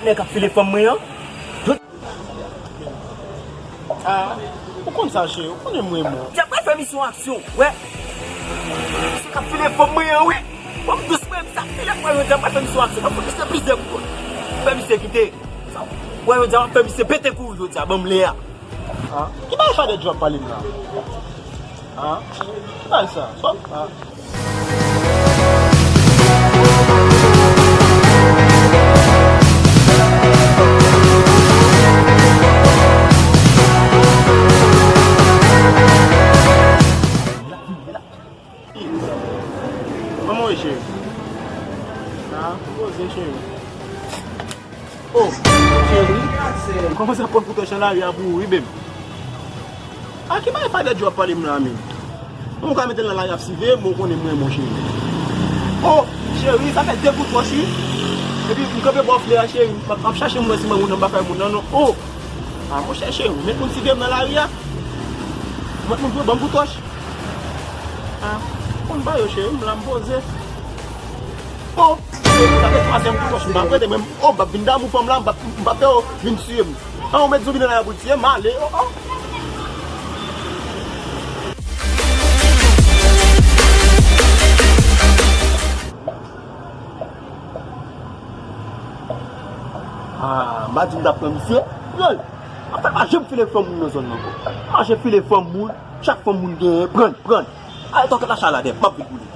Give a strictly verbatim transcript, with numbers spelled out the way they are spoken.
Nèg k ap file fanm mwen an. Ah, ou konn sa, cheri, ou konnen m renmen w. Jodya pral fè misyon aksyon, wè. Se k ap file fanm mwen an, wè. Fanm dous mwen, misye ap file mwen, jodya pral fè misyon aksyon. Mwen fout misye plizyè kout. Fè misye kite. Wè, jodya m ap fè misye pete kouri jodya, ban m lè a. Ah, ki bagay Faded Drop pale m la? Ah, ki bagay sa? Sòt, ah. Kòman w ye, cheri? Ah, poze, cheri. Oh, cheri, m kòmanse ap pran koutòch nan lari a pou ou, wi, babe. A ki bagay Faded Drop pale m la, menm? Ou ka mete l nan lari ap siveye m, ou konnen m renmen w, cheri. Oh, cheri, sa fè de koutòch, wi. Epi m kanpe ba w flè a, cheri. M ap, m ap chache m wè si mwen moun nan m pa fè moun nan, non. Oh! Ah, monchè, cheri, ou met moun siveye m nan lari a. Ou met moun pou ban m koutòch. Ah, konn ba yo, cheri, m la, m poze. Oh, sa fè twazyèm koutòch m ap rete, mwen, oh, m p ap vin damou fanm la, m p ap, m p ap fè yo vin tiye m. An, ou met zonbi nan lari a pou l tiye m, ale, oh, oh. Ah, m pa di m t ap pran misye. Pran l. Anfèt, m pa janm file fanm moun nan zòn nan ankò. M mache file fanm moun, chak fanm moun genyen, pran l, pran l. Ale tòkèt la, chaladè, m ap vin pou li.